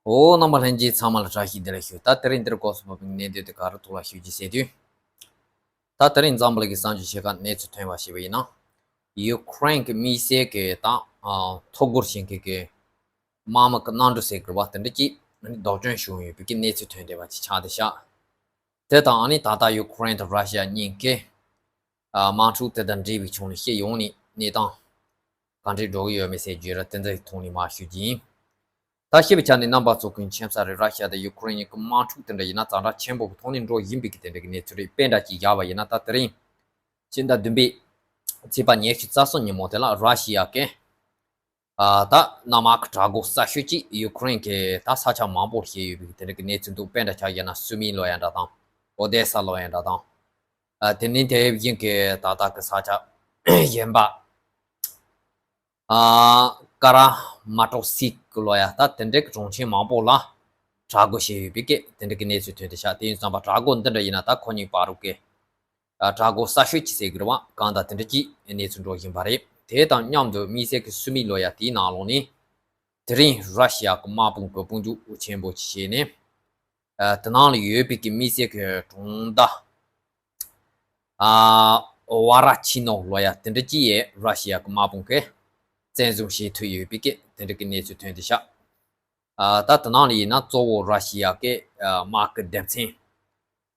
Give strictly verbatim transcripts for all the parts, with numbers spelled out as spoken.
འོ། རྣམ་པ་ལྷན་རྒྱས་ཚང་མ་ལ་བཀྲ་ཤིས་བདེ་ལེགས་ཞུ། ད་དེ་རིང་འདིར་གོ་སོང་བའི་གནད་དོན་དེ་ག་རེ་ཐོག་ལ་ཞུ་རྒྱུ་ཟེར་དུས། ད་དེ་རིང་འཛམ་བུ་གླིང་གི་གསར་འགྱུར་ཆེ་ཁག་གནས་ཚུལ་ཐོན་པ་ཞིག་ཡིན་ན། ཡུ་ཁུ་རེན་གྱི་དམིགས་བསལ་གྱི་ད་ཐོ་འགོད་བྱེད་མཁན་གྱི་དམག་མི་གི་གནམ་གྲུ་ཟེར་དགོས་པ་དེ་འདྲ་ཅིག་ལྡོག་སྐྱོན་བྱུང་ཡོད་པའི་གནས་ཚུལ་ཐོན་བསྡད་པ་ཅིག་ཆགས་བསྡད་ཤག་དེ་དང་ཨ་ནི་ད་ལྟ་ཡུ་ཁུ་རེན་དང་ར་ཤི་ཡ་གཉིས་ཀས་དམག་འཁྲུག་དེ་དང་འབྲེལ་བའི་ཕྱོགས་ནས་སྤྱི་ཡོངས་ནས་གནས་སྟངས་ག་འདྲས་འགྲོ་གི་ཡོད་མེད་ཟེར་རྒྱུ་ར་དེ་འདྲའི་ཐོག་ནས་མར་ཞུ་རྒྱུ་ཡིན། ད་ཤེས་པའི་ཆ་ནས་རྣམ་པ་ཚོ་ཀུན་མཁྱེན་ས་རེད། ར་ཤི་ཡ་དང་ཡུ་ཁུ་རེན་གཉིས་ཀྱི་དམག་འཁྲུག་དེ་འདྲ་ཡིན་ན་ཛ་དྲག་ཆེན་པོ་གི་ཐོག་ནས་འགྲོ་བཞིན་པའི་གི་དེ་འདྲ་གི་གནས་ཚུལ་རེད། དཔེ་འདྲ་ཅིག་བཞག་པ་ཡིན་ན་ད་དེ་རིང་ཕྱི་ཟླ་བདུན་པའི་ཚེས་པ་ཉི་ཤུ་རྩ་གསུམ་ཉིན་མོ་དེ་ལ་ར་ཤི་ཡ་གི་ད་གནམ་དམག་གི་དྲག་འགོག་ས་ཤོད་ཅིག་ཡུ་ཁུ་རེན་གྱི་ད་ས་ཆ་མང་པོར་བྱས་ཡོད་པའི་དེ་འདྲ་གི་གནས་ཚུལ་འདུག་དཔེ་འདྲ་ཆ་བཞག་ན་སུ་མི་ལོ་ཡ་འདྲ་དང་ཨོ་དེ་ས་ལོ་ཡ་འདྲ་དང་། དེ་ནས་དེ་བཞིན་གྱི་ད་ལྟ་གི་ས་ཆ་གཞན་པ། ཀ་ར་མ་ཏོ་སིག་ལོ་ཡ་ད་དེ་འདྲའི་གི་གྲོང་ཁྱེར་མང་པོ་ལ་དྲག་འགོག་བྱས་ཡོད་པའི་གི་དེ་འདྲ་གི་གནས་ཚུལ་ཐོན་བསྡད་ཤག་དེ་ཡིན་ཙང་པ་དྲག་འགོག་འདི་འདྲ་ཡིན་ན་ད་ཁོ་གཉིས་བར་དུ་གི་དྲག་འགོག་ས་ཤོད་ཅིག་ཟེར་གི་རེད་བ། གང་ལྟར་དེ་འདྲ་ཅིག་གནས་ཚུལ་འགྲོ་བཞིན་པ་རེད། དེ་དང་མཉམ་དུ་དམིགས་བསལ་གྱི་སུ་མི་ལོ་ཡ་དེའི་ནང་ལོགས་ནས་དེ་རིང་ར་ཤི་ཡ་གི་དམག་དཔུང་གི་དཔུང་འཇུག་ཆེན་པོ་ཅིག་བྱས་ནས། དེ་ནང་ལ་ཡོད་པའི་གི་དམིགས་བསལ་གྱི་གྲོང་རྡལ་ཝ་ར་ཆི་ནོ་ལོ་ཡ་དེ་འདྲ་ཅིག་ཡས་ར་ཤི་ཡ་གི་དམག་དཔུང་གིས་བཙན་བཟུང་བྱེད་ཐུབ་ཡོད་པའི་གི་དེ་འདྲ་གི་གནས་ཚུལ་ཐོན་བསྡད་ཤག་ད་དེ་ནང་ལ་ཡིན་ན་གཙོ་བོ་ར་ཤི་ཡ་གི་དམག་གི་སྡེ་ཚན་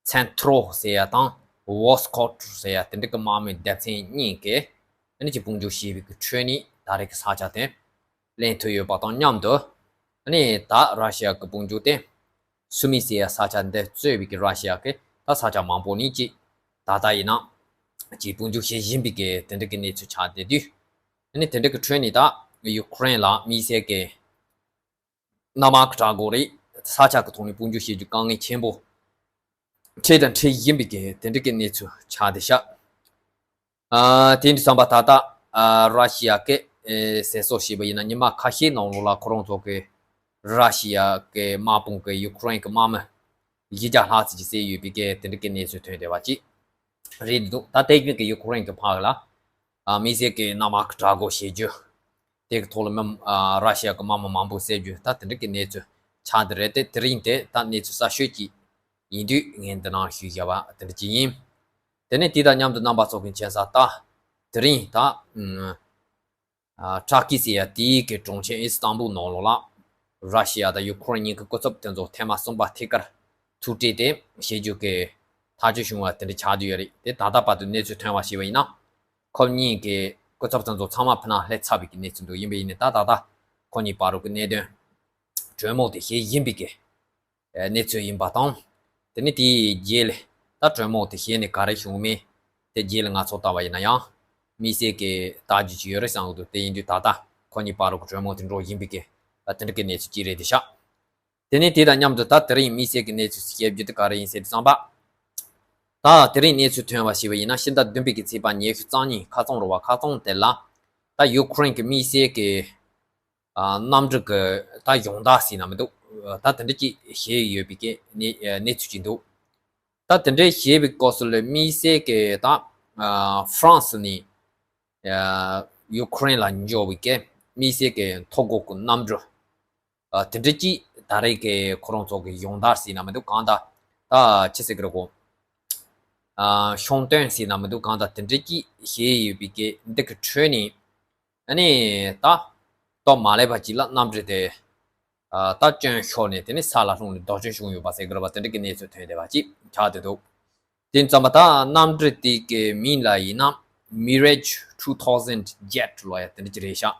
ཚན་ཐྲོ་ཟེར་ཡ་དང་ཝོ་སྐོ་ཊ་ཟེར་ཡ་དེ་འདྲ་གི་དམག་མི་སྡེ་ཚན་གཉིས་ཀྱིས་ཨ་ནི་ཅིག་དཔུང་འཇུག་བྱས་པའི་གི་ཁྲོད་ནས་ད་རེས་ཀྱི་ས་ཆ་དེ་ལེན་ཐུབ་ཡོད་པ་དང་མཉམ་དུ། ཨ་ནི་ད་ར་ཤི་ཡ་གི་དཔུང་འཇུག་དེ་སུ་མི་ཟེར་ཡ་ས་ཆ་འདི་གཙོས་པའི་གི་ར་ཤི་ཡ་གི་ད་ས་ཆ་མང་པོ་ནས་ཅིག་ད་ལྟ་ཡིན་ན་ཅིག་དཔུང་འཇུག་བྱེད་བཞིན་པའི་གི་དེ་འདྲ་གི་གནས་ཚུལ་ཆགས་བསྡད་དུས། ཨ་ནི་དེ་འདྲ་གི་ཁྲོད་ནས་ད་ཡུ་ཁུ་རེན་ལ་དམིགས་བསལ་གི་གནམ་དམག་གི་དྲག་འགོག་རེད། ས་ཆ་གི་ཐོག་ནས་དཔུང་འཇུག་བྱེད་རྒྱུ་དཀའ་ངལ་ཆེན་པོ་འཕྲད་དང་འཕྲད་བཞིན་པའི་གི་དེ་འདྲ་གི་གནས་ཚུལ་ཆགས་བསྡད་ཤག་ཨ་དེ་འདྲ་བསམ་པ་ད་ལྟ་ཨ་ར་ཤི་ཡ་གི་ཨེ་ཟེར་སྲོལ་བྱས་པ་ཡིན་ན་ཉི་མ་ཁ་ཤས་ནང་ལོགས་ལ་ཁོ་རང་ཚོ་གི་ར་ཤི་ཡ་གི་དམག་དཔུང་གི་ཡུ་ཁུ་རེན་གི་དམག་མི་བཞི་བརྒྱ་ལྷག་ཙམ་ཅིག་བསད་ཡོད་པའི་གི་དེ་འདྲ་གི་གནས་ཚུལ་ཐོན་བསྡད་པ་ཅིག་རེད་འདུག་ད་དེ་བཞིན་གི་ཡུ་ཁུ་རེན་གི་ཕར་ལ་ཨ་དམིགས་བསལ་གི་གནམ་དམག་གི་དྲག་འགོག་བྱེད་རྒྱུ། དེ་གི་ཐོག་ལ་མི་ཨ་ར་ཤི་ཡ་གི་དམག་མི་མང་པོ་བསད་རྒྱུ་ད་དེ་འདྲ་གི་གནས་ཚུལ་ཆགས་བསྡད་རེད་དེ། དེ་རིང་དེ་ད་གནས་ཚུལ་གསར་ཤོས་ཅིག་ཡིན་དུས་ངས་འདི་ནང་ཞུས་བཞག་པ་དེ་འདྲ་ཅིག་ཡིན། དེ་ནས་དེ་དང་མཉམ་དུ་རྣམ་པ་ཚོ་གི་མཁྱེན་གསལ་ལྟར་དེ་རིང་ད་ཨ་ཏུར་ཀི་ཟེར་ཡ་དེའི་གི་གྲོང་ཁྱེར་ཨི་སི་ཏན་བུལ་ནང་ལོགས་ལ་ར་ཤི་ཡ་དང་ཡུ་ཁུ་རེན་གཉིས་ཀྱི་སྐུ་ཚབ་དེ་ཚོ་ཐེངས་མ་གསུམ་པ་ཐད་ཀར་ཐུག་འཕྲད་དེ་བྱེད་རྒྱུ་གི་ཐག་གཅོད་བྱུང་བ་དེ་འདྲ་ཆགས་བསྡད་ཡོད་རེད་དེ། ད་ལྟ་བར་དུ་གནས་ཚུལ་ཐོན་པ་ཞིག་ཡིན་ན། ཁོ་གཉིས་ཀྱི་སྐུ་ཚབ་དེ་ཚོ་ཚང་མ་ཕུ་ནང་སླེབས་ཚར་བའི་གི་གནས་ཚུལ་འདུག་ཡིན་པ་ཡིན་ནའི་ད་ད་ལྟ་ཁོ་གཉིས་བར་དུ་གི་གནད་དོན་གྲོས་མོལ་དེ་བྱེད་བཞིན་པའི་གི་གནས་ཚུལ་ཡིན་པ་དང་། དེ་ནས་དེའི་རྗེས་ལ་ད་གྲོས་མོལ་དེ་བྱས་ནས་ག་རེ་བྱུང་མིན་དེ་རྗེས་ལ་ང་ཚོ་ལྟ་བ་ཡིན་ན་ཡང་དམིགས་བསལ་གྱི་ལྟ་རྒྱུ་ཅིག་ཡོད་རེད་བསམ་གྱི་འདུག་དེ་ཡིན་དུས་ད་ལྟ་ཁོ་གཉིས་བར་དུ་གྲོས་མོལ་དེ་འགྲོ་བཞིན་པའི་གི་དེ་འདྲ་གི་གནས་ཚུལ་ཅིག་རེད་དེ་ཤག་དེ་ནས་དེ་དང་མཉམ་དུ་ད་དེ་རིང་དམིགས་བསལ་གྱི་གནས་ཚུལ་ཞིག་བཤད་རྒྱུ་དེ་ག་རེ་ཡིན་ཟེར་དུས་ཙམ་པ། ད་དེ་རིང་གནས་ཚུལ་ཐོན་པ་ཞིག་ཡིན་ན་ཕྱི་ཟླ་བདུན་པའི་གི་ཚེས་པ་ཉི་ཤུ་རྩ་གཉིས་ཁ་སང་རེད་བ། ཁ་སང་དེ་ལ་ད་ཡུ་ཁུ་རེན་གྱི་དམིགས་བསལ་གྱི་ཨ་གནམ་གྲུ་གི་ད་སྦྱོང་བརྡར་ཟེར་ན་མི་འདུག་ད་དེ་འདྲ་ཅིག་བྱས་ཡོད་པའི་གི་གནས་གནས་ཚུལ་ཅིག་འདུག་ད་དེ་འདྲའི་བྱས་པའི་སྐབས་སུ་ལ་དམིགས་བསལ་གྱི་ད་ཨ་ཧྥ་རན་སི་ནས་ཨ་ཡུ་ཁུ་རེན་ལ་འབྱོར་བའི་གི་དམིགས་བསལ་གྱི་ཐོ་འགོད་ཀྱི་གནམ་གྲུ་ཨ་དེ་འདྲ་ཅིག་ད་རེས་ཀྱི་ཁོ་རང་ཚོ་གི་སྦྱོང་བརྡར་ཟེར་ན་མི་འདུག་གང་ལྟར་ད་ཅི་ཟེར་གི་རེད་གོ། ཨ་ཤོང་སྟོན་ཟེར་ན་མི་འདུག་གང་ལྟར་དེ་འདྲ་ཅིག་བྱས་ཡོད་པའི་གི་འདི་གི་ཁྲོད་ནས། ཨ་ནི་ད་ལྟོ་མ་ལེབ་པ་ཅིག་ལ་གནམ་གྲུ་དེ་ཨ་ད་སྐྱོན་ཤོར་ནས་དེ་ནི་ས་ལ་ལྷུང་ནས་ལྡོག་སྐྱོན་བྱུང་ཡོད་པ་ཟེར་གི་རེད་པ། དེ་འདྲ་གི་གནས་ཚུལ་ཐོན་བསྡད་པ་ཅིག་ཆགས་བསྡད་འདུག་དེ་ཙམ་པ་ད་གནམ་གྲུ་དེ་གི་མིང་ལ་ཡིན་ན་Mirage two thousand jet ལོ་ཡ་དེ་འདྲ་ཅིག་རེད་ཤག་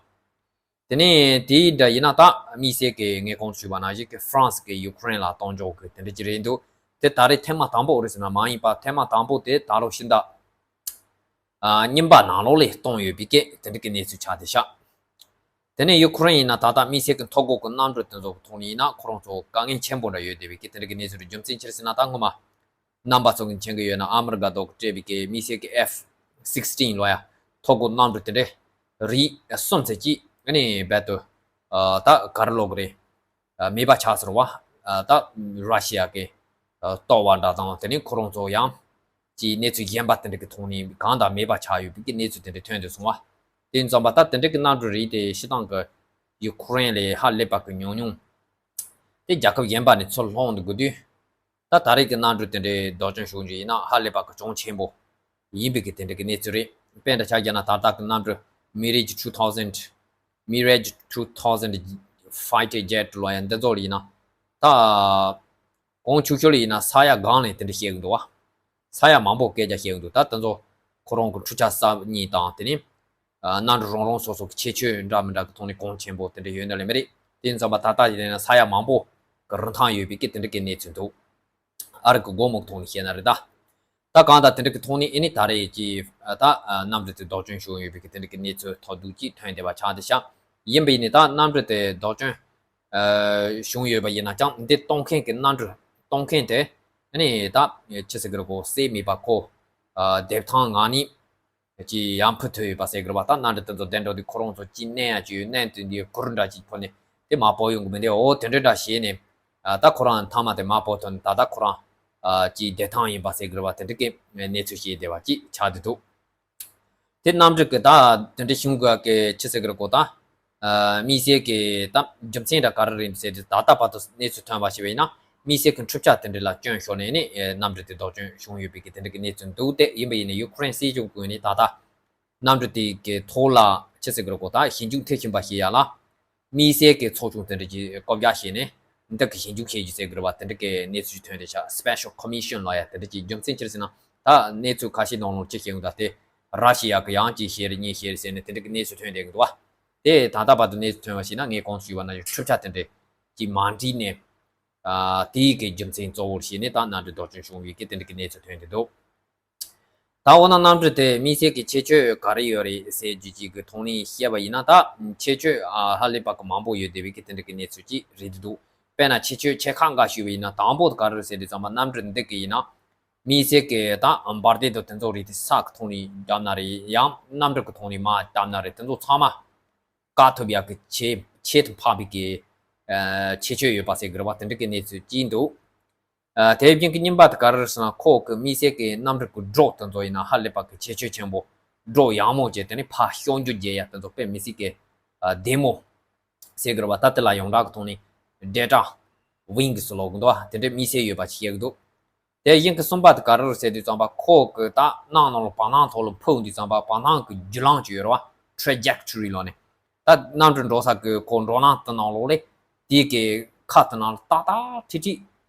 དེ་ནས་དེའི་འདྲ་ཡིན་ན་ད་དམིགས་བསལ་གི་ངས་གོང་དུ་ཞུས་པ་ནང་བཞིན་གི་ཧྥ་རན་སི་གི་ཡུ་ཁུ་རེན་ལ་གཏོང་འཇོག་གི་དེ་འདྲ་ཅིག་རེད་འདུག་དེ་ད་རེས་ཐེངས་མ་དང་པོ་རེད་ཟེར་ན་མ་ཡིན་པ་ཐེངས་མ་དང་པོ་དེ་ད་ལོ་ཕྱི་ཟླ་ཨ་གཉིས་པ་ནང་ལོགས་ལ་གཏོང་ཡོད་པའི་སྐད་དེ་འདྲ་གི་གནས་ཚུལ་ཆགས་བསྡད་ཤག་དེ་ནས་ཡུ་ཁུ་རེན་ཡིན་ན་ད་ལྟ་དམིགས་བསལ་གྱི་ཐོ་འགོད་ཀྱི་གནམ་གྲུ་དེ་ཚོ་གི་ཐོག་ནས་ཡིན་ན་ཁོ་རང་ཚོ་དཀའ་ངལ་ཆེན་པོ་འདྲ་ཡོད་བསྡད་པའི་སྐད་དེ་འདྲ་གི་གནས་ཚུལ་རེད། རྒྱུ་མཚན་ཅི་རེད་ཟེར་ན་ད་སྔོན་མ་རྣམ་པ་ཚོ་གིས་མཁྱེན་གྱི་ཡོད་ན་ཨ་མི་རི་ཀ་དང་གི་སྤྲད་པའི་གི་དམིགས་བསལ་གྱི་ཨེཕ་སིགས་ཊིན་ལོ་ཡ་ཐོ་འགོད་གནམ་གྲུ་དེ་འདྲའི་རིགས་གསུམ་ཙམ་ཅིག་ཨ་ནི་རྦད་དེ་ད་ག་རེ་ལབ་དགོས་རེད། མེད་པ་ཆགས་ཟེར་བ། ད་ར་ཤི་ཡ་གི་ལྟོ་བ་འདྲ་དང་དེ་ནས་ཁོ་རང་ཚོ་ཡང་ཅིག་གནས་ཚུལ་གཞན་པ་དེ་འདྲ་གི་ཐོག་ནས་གང་དང་མེད་པ་ཆགས་ཡོད་པའི་གི་གནས་ཚུལ་དེ་འདྲ་ཐོན་ཏེ་སོང་བ། དེ་ཙམ་པ་ད་དེ་འདྲ་གི་གནམ་གྲུ་རིགས་དེ་ཕྱི་ཐང་གི་ཡུ་ཁུ་རེན་ལ་ཧ་ལས་པ་གི་ཉུང་ཉུང་ དེ་རྒྱལ་ཁབ་གཞན་པ་ནས་ཚུར་སློང་དུ་དགོས་དུས། ད་ད་རེས་ཀྱི་གནམ་གྲུ་དེ་འདྲའི་བཟློག་སྐྱོན་བྱུང་རྒྱུ་ཡིན་ན་ཧ་ལས་པ་གི་གྱོང་ཆེན་པོ་ཡིན་པའི་གི་དེ་འདྲ་གི་གནས་ཚུལ་རེད། དཔེར་ན་ཆ་བཞག་ན་ད་ལྟ་གི་གནམ་གྲུ་Mirage two thousand Mirage two thousand fighter jet ལོ་ཡ་འདི་ཚོ་ལ་ཡིན་ན། ད་གོང་ཆུང་ཤོས་ལ་ཡིན་ན་ས་ཡ་གང་ནས་དེ་འདྲ་བཤད་གི་འདུག་བ། ས་ཡ་མང་པོ་སྐད་ཆ་བཤད་གི་འདུག་ད་དེ་ཚོ་ཁོ་རང་གི་འཕྲུལ་ཆས་གསར་རྙིང་དང་དེ་ནས་གནམ་གྲུ་རང་རང་སོ་སོ་གི་ཁྱད་ཆོས་འདྲ་མི་འདྲ་གི་ཐོག་ནས་གོང་ཆེན་པོ་དེ་འདྲ་ཡོད་ནི་ལས་མི་རེད། དེ་ཡིན་ཙང་པ་ད་ལྟ་ཡིན་ན་ས་ཡ་མང་པོ་གི་རིན་ཐང་ཡོད་པའི་གི་དེ་འདྲ་གི་གནས་ཚུལ་འདུག་ཨ་རི་གི་སྒོར་མོ་གི་ཐོག་ནས་བཤད་ན་རེད་ད། ད་གང་ལྟར་དེ་འདྲ་གི་ཐོག་ནས་ཨེ་ནི་ད་རེས་ཀྱི་ད་གནམ་གྲུ་དེ་བཟློག་སྐྱོན་བྱུང་ཡོད་པའི་གི་དེ་འདྲ་གི་གནས་ཚུལ་ཐོག་བསྡུས་ཀྱིས་ཐོན་བསྡད་པ་ཆགས་བསྡད་ཤག་ཡིན་པ་ཡིན་ནའི་ད་གནམ་གྲུ་དེ་བཟློག་སྐྱོན་བྱུང་ཡོད་པ་ཡིན་ན་ཀྱང་འདི་གཏོང་མཁན་གི་གནམ་གྲུ་གཏོང་མཁན་དེ་ཨེ་ནི་ད་ཆི་ཟེར་གི་རེད་གོ་སེ་མེད་པ་ཁོ་སྡེབ་ཐང་ངང་ནས། ཅིག་ཡང་ཕུ་ཐུབ་ཡོད་པ་ཟེར་གི་རེད་བ། ད་གནམ་གྲུ་དེ་ཚོ་བསྡད་འགྲོ་དུས་ཁོ་རང་ཚོ་ཅིག་མནན་ཡ་ཅིག་ཡོད་མནན་དུས་འདི་གུར་འདྲ་ཅིག་ཕོག་ནས་དེ་མར་སྤོ་ཡོང་གི་མི་འདུག་འོ་དེ་འདྲ་འདྲ་བྱས་ནས་ད་ཁོ་རང་མཐའ་མ་དེ་མར་སྤོ་ཐུབ་ནས་ད་ལྟ་ཁོ་རང་ཅིག་བསྡད་ཐང་ཡིན་པ་ཟེར་གི་རེད་བ། དེ་འདྲ་གི་གནས་ཚུལ་བཤད་བསྡད་པ་ཅིག་ཆགས་བསྡད་འདུག་དེ་གནམ་གྲུ་གི་ད་དེ་འདྲ་བྱུང་དགོས་ཀྱི་ཆི་ཟེར་གི་རེད་གོ་ད། དམིགས་བསལ་གྱི་ད་རྒྱུ་མཚན་འདྲ་ག་རེ་རེད་ཟེར་དུས་ད་ལྟ་བར་དུ་གནས་ཚུལ་ཐོན་པ་ཞིག་ཡིན་ན་དམིགས་བསལ་གྱི་འཕྲུལ་ཆས་དེ་འདྲ་ལ་སྐྱོན་ཤོར་ནས་ནི་གནམ་གྲུ་དེ་བཟློག་སྐྱོན་བྱུང་ཡོད་པའི་གི་དེ་འདྲ་གི་གནས་ཚུལ་འདུག་སྟེ། ཡིན་པ་ཡིན་ན་ཡུ་ཁུ་རེན་སྲིད་གཞུང་གིས་ནི་ད་ལྟ་གནམ་གྲུ་དེ་གི་ཐོག་ལ་ཆི་ཟེར་གི་རེད་གོ་ད་ཞིབ་འཇུག་མཐིལ་ཕྱིན་པ་ཞིག་ཡ་ལ་དམིགས་བསལ་གྱི་ཚོགས་ཆུང་དེ་འདྲ་གྱིས་བསྐོ་བཞག་བྱས་ནས་འདི་གི་ཞིབ་འཇུག་བྱེད་རྒྱུ་ཟེར་གི་རེད་བ། དེ་འདྲ་གི་གནས་ཚུལ་ཐོན་བསྡད་ཤག Special Commission ལ་ཡ་དེ་འདྲ་གྱི་རྒྱུ་མཚན་ཅི་རེད་ཟེར་ན་ད་གནས་ཚུལ་ཁ་ཤས་ནང་ལོགས་ཅི་བཤད་ཡོང་ད་དེ་ར་ཤི་ཡ་གི་ཡང་ཅིག་བཤད་རེད་གཉིས་བཤད་རེད་ཟེར་ནས་དེ་འདྲ་གི་གནས་ཚུལ་ཐོན་བསྡད་གི་འདུག་བ། དེ་ད་ལྟ་བར་དུ་གནས་ཚུལ་ཐོན་པ་ཞིག་ན་ངས་གོང་དུ་ཞུས་པ་ནང་བཞིན་འཕྲུལ་ཆས་དེ་འདྲས་ཀྱིས་མ་འགྲིག་ནས། ཨ་དེའི་གི་རྒྱུ་མཚན་གཙོ་བོར་བྱས་ནས་ད་གནམ་གྲུ་བཟློག་སྐྱོན་བྱུང་བའི་གི་དེ་འདྲ་གི་གནས་ཚུལ་ཐོན་བསྡད་འདུག་ད་འོ་ན་གནམ་གྲུ་དེ་དམིགས་བསལ་གྱི་ཁྱད་ཆོས་ག་རེ་ཡོད་རེད་ཟེར་རྒྱུ་ཅིག་གི་ཐོག་ནས་བཤད་པ་ཡིན་ན་ད་ཁྱད་ཆོས་ཨ་ཧ་ལས་པ་གི་མང་པོ་ཡོད་བསྡད་པའི་གི་དེ་འདྲ་གི་གནས་ཚུལ་ཅིག་རེད་འདུག་དཔེར་ན་ཁྱད་ཆོས་ཆེ་ཁག་འགའ་ཞུས་པ་ཡིན་ན་དང་པོ་ག་རེ་རེད་ཟེར་དུས་ཙམ་པ་གནམ་གྲུ་འདི་གི་ཡིན་ན། དམིགས་བསལ་གྱི་ད་འབར་མདེལ་དང་དེ་ཚོ་རིགས་དེ་ས་གི་ཐོག་ནས་བརྒྱབ་ན་རེད་ཡང་གནམ་གྲུ་གི་ཐོག་ནས་མར་བརྒྱབ་ན་རེད་དེ་ཚོ་ཚང་མ་བཀག་ཐུབ་ཡག་གི་ཆེད་ཆེད་དུ་འཕགས་པའི་གི་ཨ་ཁྱད་ཆོས་ཡོད་པ་ཟེར་གི་རེད་བ། དེ་འདྲ་གི་གནས་ཚུལ་ཅིག་འདུག་ཨ་དེ་བཞིན་གྱི་རྙིང་པ་དེ་ག་རེ་རེད་ཟེར་ན་ཁོ་གི་དམིགས་བསལ་གྱི་གནམ་གྲུ་གི་སྒྲོག་དེ་ཚོ་ཡིན་ན་ཧ་ལས་པ་གི་ཁྱད་ཆོས་ཆེན་པོ། སྒྲོག་ཡག་མོ་བྱས་དེ་ནས་ཕར་ཤོག་འགྱུར་རྒྱག་ཡག་དེ་ཚོ་དཔེ་མི་སྲིད་གི་ཨ་བདེ་མོ་ཟེར་གི་རེད་བ། ད་དེ་ལ་ཡོངས་གྲགས་ཀྱི་ཐོག་ནས་Data Wing ཟེར་ལབ་གི་འདུག་བ། དེ་འདྲའི་དམིགས་བསལ་ཡོད་པ་ཞིག་བཤད་གི་འདུག་དེ་བཞིན་གྱི་གསུམ་པ་དེ་ག་རེ་རེད་ཟེར་དུས་ཙམ་པ་ཁོ་གི་ད་ནང་ནང་ལ་བར་སྣང་ཐོག་ལ་འཕུར་དུས་ཙམ་པ་བར་སྣང་གི་རྒྱུ་ལམ་ཅིག་ཡོད་རེད་བ། Trajectory ལབ་ནས། ད་གནམ་གྲུ་འགྲོ་ས་གི་ཁོ་འགྲོ་ལམ་དེ་ནང་ལོགས་ལས་དེའི་གི་ཁ་དེ་ནང་ལ་ཏག་ཏག་ཁྲིག་ཁྲིག་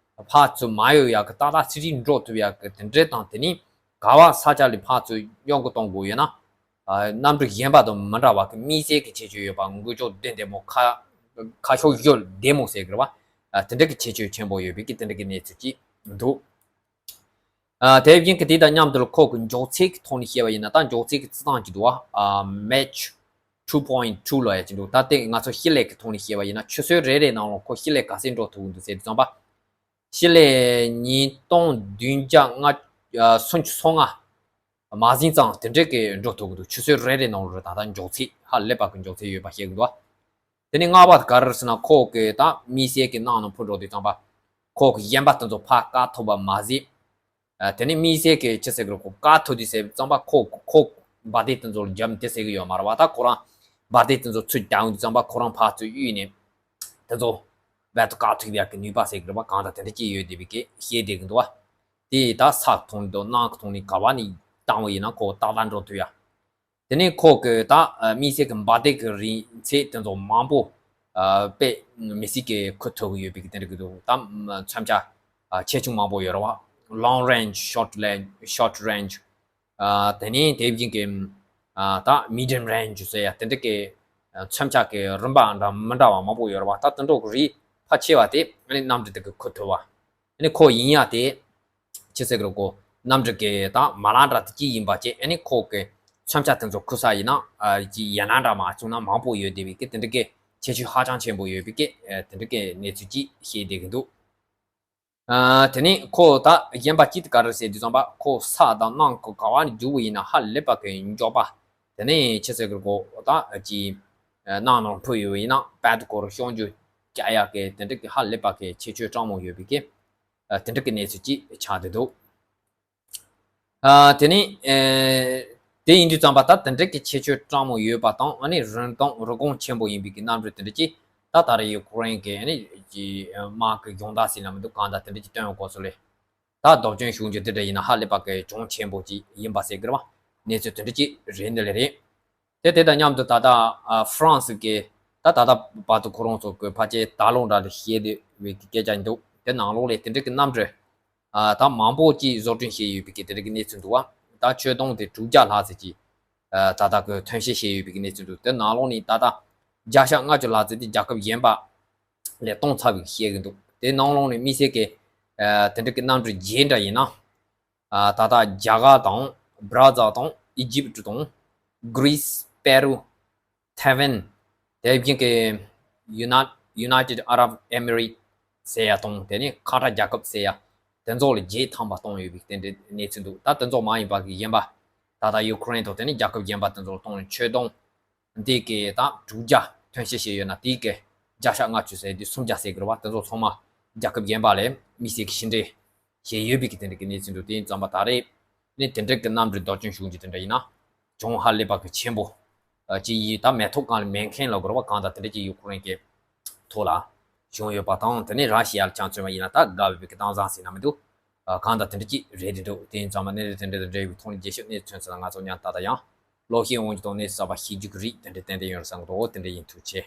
ཕར་ཚུར་མ་གཡོ་ཡག་གི་ཏག་ཏག་ཁྲིག་ཁྲིག་འགྲོ་ཐུབ་ཡག་གི་དེ་འདྲའི་དང་དེ་ནས་ག་བ་ས་ཆ་ལ་ཕར་ཚུར་གཡོག་གི་གཏོང་དགོས་ཡོད་ན། ཨ་གནམ་གྲུ་གཞན་པ་དང་མི་འདྲ་བ་གི་དམིགས་བསལ་གྱི་ཁྱད་ཆོས་ཡོད་པ་འགུལ་ཕྱོགས་བདེ་བདེ་མོ་ཁ་ཁ་ཤོག་ཤོག་བདེ་མོ་ཟེར་གི་རེད་བ། ཨ་དེ་འདྲ་གི་ཁྱད་ཆོས་ཆེན་པོ་ཡོད་པའི་གི་དེ་འདྲ་གི་གནས་ཚུལ་ཅིག་འདུག་ཨ་དེ་བཞིན་གྱི་དེ་དང་མཉམ་དུ་ཁོ་གི་མགྱོགས་ཚད་ཀྱི་ཐོག་ནས་བཤད་པ་ཡིན་ན་ད་མགྱོགས་ཚད་ཀྱི་རྩི་སྟངས་ཅིག་འདུག་བ། ཨ་Mach two point two ལབ་ཡ་ཅིག་འདུག་ད་དེ་ང་ཚོ་ཤེལ་ལེབ་ཀྱི་ཐོག་ནས་བཤད་པ་ཡིན་ན་ཆུ་ཚོད་རེ་རེ་ནང་ལ་ཁོ་ཤེལ་ལེབ་ག་ཚད་འགྲོ་ཐུབ་ཀྱི་འདུག་ཟེར་དུས་ཙམ་པ། ཤེལ་ལེབ་ཉིས་སྟོང་བདུན་བརྒྱ་ལྔ་ཨ་སུམ་ཅུ་སོ་ལྔ་མ་ཟིན་ཙང་དེ་འདྲས་ཀྱི་འགྲོ་ཐུབ་ཀྱི་འདུག་ཆུ་ཚོད་རེ་རེ་ནང་ལ་ད་ལྟ་མགྱོགས་ཚད་ཧ་ལས་པ་གི་མགྱོགས་ཚད་ཡོད་པ་བཤད་ཀྱི་འདུག་དེ་ནས་ལྔ་པ་དེ་ག་རེ་རེད་ཟེར་ན་ཁོ་གི་ད་དམིགས་བསལ་གྱི་ནང་ནང་འཕུར་འགྲོ་དུས་ཙམ་པ། ཁོ་གི་གཞན་པ་དེ་ཚོ་ཕར་བཀག་ཐུབ་པ་མ་ཟད། ཨ་དེ་ནས་དམིགས་བསལ་གྱི་ཅི་ཟེར་གི་རེད་ཁོ་བཀག་ཐུབ་དུས་ཟེར་ཙམ་པ་ཁོ་ཁོ་འབར་མདེལ་དེ་ཚོ་ལ་རྒྱབ་དེ་ཟེར་གི་ཡོད་མ་རེད་བ། ད་ཁོ་རང་འབར་མདེལ་དེ་ཚོ་ཚུར་རྒྱག་ཡོང་དུས་ཙམ་པ་ཁོ་རང་ཕར་ཚུར་གཡུགས་ནས་དེ་ཚོ་བར་དུ་བཀག་ཐུབ་ཡག་གི་ནུས་པ་ཟེར་གི་རེད་བ། གང་ལྟར་དེ་འདྲ་ཅིག་ཡོད་བསྡད་པའི་གི་བཤད་བསྡད་གི་འདུག་བ། དེ་ད་ས་གི་ཐོག་ནས་དང་གནམ་གི་ཐོག་ནས་ག་བ་ནས་བཏང་བ་ཡིན་ན་ཁོ་ཏག་ཏག་འགྲོ་ཐུབ་ཡ། དེ་ནས་ཁོ་གི་ད་དམིགས་བསལ་གྱི་འབར་མདེལ་གྱི་རིང་ཚད་དེ་ཚོ་མང་པོ་དཔེ་མི་སྲིད་ཀྱི་འཁུར་ཐུབ་ཀྱི་ཡོད་པའི་གི་དེ་འདྲ་གི་འདུག་ད་མཚོན་ཆ་ཆེ་ཆུང་མང་པོ་ཡོད་རེད་བ། Long range, short range, short range དེ་ནས་དེ་བཞིན་གྱི་ད་medium range ཟེར་ཡ་དེ་འདྲ་གི་མཚོན་ཆ་གི་རིམ་པ་འདྲ་མི་འདྲ་བ་མང་པོ་ཡོད་རེད་བ། ད་དེ་འདྲ་གི་རིགས་ཕལ་ཆེ་བ་དེ་གནམ་གྲུ་དེ་གི་འཁུར་ཐུབ་བ། ཨ་ནི་ཁོ་ཡིན་ཡ་དེ། ཅི་ཟེར་གི་རེད་གོ། གནམ་གྲུ་གི་ད་མ་ལག་འདྲ་དེ་གཅིག་ཡིན་པ་བྱས་ཨ་ནི་ཁོ་གི་མཚོན་ཆ་དེ་ཚོ་འཁུར་ས་ཡིན་ན་ཨ་ཅི་ཡན་ལག་འདྲ་མ་བྱུང་ན་མང་པོ་ཡོད་བསྡད་པའི་གི་དེ་འདྲ་གི་ཁྱད་ཆོས་ཧ་ཅང་ཆེན་པོ་ཡོད་པའི་གི་ཨ་དེ་འདྲ་གི་གནས་ཚུལ་ཅིག་བཤད་བསྡད་གི་འདུག་ཨ་དེ་ནས་ཁོ་ད་གཞན་པ་གཅིག་དེ་ག་རེ་ཟེར་དུས་ཙམ་པ་ཁོ་ས་དང་གནམ་གི་ག་བ་ནས་རྒྱུག་པ་ཡིན་ན་ཧ་ལས་པ་གི་མགྱོགས་པ། དེ་ནས་ཅི་ཟེར་གི་རེད་གོ། ད་ཅི་གནམ་ནང་འཕུར་ཡོད་པ་ཡིན་ན་བར་དུ་ཁོ་རང་ཤོག་འགྱུར་རྒྱག་ཡག་གི་དེ་འདྲ་གི་ཧ་ལས་པ་གི་ཁྱད་ཆོས་སྤྲང་མོ་ཡོད་པའི་གི་ཨ་དེ་འདྲ་གི་གནས་ཚུལ་ཅིག་ཆགས་བསྡད་འདུག་ཨ་དེ་ནས་ཨེ་དེ་ཡིན་དུས་ཙམ་པ་ད་དེ་འདྲ་གི་ཁྱད་ཆོས་སྤྲང་མོ་ཡོད་པ་དང་ཨ་ནི་རིན་ཐང་རིན་གོང་ཆེན་པོ་ཡིན་པའི་གི་གནམ་གྲུ་དེ་འདྲ་ཅིག་ད་ད་རེས་ཡུ་ཀེ་རེན་གི་ཨ་ནི་ ཀྱི་དམག་གི་སྦྱོང་བརྡར་ཟེར་ན་མི་འདུག་གང་ལྟར་དེ་འདྲ་ཅིག་སྟོན་ཡོང་གོ་སོང་ལས། ད་སྡུག་སྦྱོང་བྱུང་རྒྱུ་དེ་འདྲ་ཡིན་ན་ཧ་ལས་པ་གི་གྱོང་ཆེན་པོ་ཅིག་ཡིན་པ་ཟེར་གི་རེད་བ། གནས་ཚུལ་དེ་འདྲ་ཅིག་རེད་འདི་ལས་རེད། དེ་དེ་དང་མཉམ་དུ་ད་ལྟ་ཨ་ཧྥ་རན་སི་གི་ད་ད་ལྟ་བར་དུ་ཁོ་རང་ཚོ་གི་ཕལ་ཆེར་ད་ལོ་འདྲ་ལ་བཤད་བསྡད་པའི་སྐད་ཆ་འདུག་དེ་ནང་ལོགས་ལས་དེ་འདྲ་གི་གནམ་གྲུ་ཨ་ད་མང་པོ་ཅིག་བཟོ་སྐྲུན་བྱས་ཡོད་པའི་གི་དེ་འདྲ་གི་གནས་ཚུལ་འདུག་བ། ད་ཆོས་དུང་དེ་དྲུག་བརྒྱ་ལྷག་ཙམ་ཅིག་ཨ་ད་ལྟ་གི་ཐོན་སྐྱེད་བྱས་ཡོད་པའི་གི་གནས་ཚུལ་འདུག་དེ་ནང་ལོགས་ནས་ད་ལྟ་བརྒྱ་ཆ་ལྔ་བཅུ་ལྷག་ཙམ་དེ་རྒྱལ་ཁབ་གཞན་པ་ལས་གཏོང་ཚར་བའི་བཤད་གི་འདུག་དེ་ནང་ལོགས་ནས་དམིགས་བསལ་གྱི་ཨ་དེ་འདྲ་གི་གནམ་གྲུ་རྒྱས་འདྲ་ཡིན་ན། ཨ་ད་ལྟ་རྒྱ་གར་དང་བྷ་ར་ཛིལ་དང་ཨི་ཇིབ་དང་གྷི་རིས། པེ་རུ། ཐའེ་ཝན། དེ་བཞིན་གྱི་Uni- United Arab Emirates ཟེར་ཡ་དང་དེ་ནས་ཁ་ཏར་རྒྱལ་ཁབ་ཟེར་ཡ་དེ་ཚོ་ལ་རྒྱས་ཐམ་པ་གཏོང་ཡོད་པའི་དེ་འདྲའི་གནས་ཚུལ་འདུག་ད་དེ་ཚོ་མ་ཡིན་པ་གི་གཞན་པ་ད་ལྟ་ཡུ་ཁུ་རེན་དང་དེ་ནས་རྒྱལ་ཁབ་གཞན་པ་དེ་ཚོ་ལ་གཏོང་ནས་ཆོས་དུང་འདི་གི་ད་དྲུག་བརྒྱ་ཐོན་སྐྱེད་བྱས་ཡོད་ན་དེའི་གི་བརྒྱ་ཆ་ལྔ་བཅུ་ཟེར་དུས་སུམ་བརྒྱ་ཟེར་གི་རེད་བ། དེ་ཚོ་ཚང་མ་རྒྱལ་ཁབ་གཞན་པ་ལས་དམིགས་བསལ་གྱི་ཕྱི་འབྲེལ་བྱས་ཡོད་པའི་གི་དེ་འདྲ་གི་གནས་ཚུལ་འདུག་དེ་ཡིན་ཙམ་པ་ད་རེས་ནས་དེ་འདྲ་གི་གནམ་གྲུ་བཟོ་སྐྲུན་བྱུང་རྒྱུ་དེ་འདྲ་ཡིན་ན་གྱོང་ཧ་ལས་པ་གི་ཆེན་པོ་ཅིག་ཡིན། ད་མེ་ཐོག་སྒང་ལ་མེ་མཁན་ལ་གོ་ར་བ་གང་ལྟར་དེ་འདྲ་ཅིག་ཡུ་ཁུ་རེན་གི་ཐོག་ལ་བྱུང་ཡོད་པ་དང་དེ་ནས་ར་ཤི་ཡ་ལ་ཆང་མཚོན་པ་ཡིན་ན་ད་དགའ་བའི་གི་གཏམ་བཟང་ཟེར་ན་མི་འདུག་གང་ལྟར་དེ་འདྲ་ཅིག་རེད་འདུག་དེ་ཡིན་ཙམ་པ་གནས་ཚུལ་དེ་འདྲ་དང་འབྲེལ་བའི་ཐོག་ནས་རྒྱས་བཤད་གནས་ཚུལ་ཚོན་ཚོད་ལ་ང་ཚོ་མཉམ་ད་ལྟ་ཡང་ལོག་ཤེས་འོང་རྒྱུ་དང་གནས་ཚུལ་གསར་པ་ཤེས་རྒྱུ་གི་རིགས་དེ་འདྲ་ཏན་ཏན་ཡོད་རེད་བསམ་གི་འདུག་དེ་འདྲ་ཡིན། ཐུགས་རྗེ་ཆེ།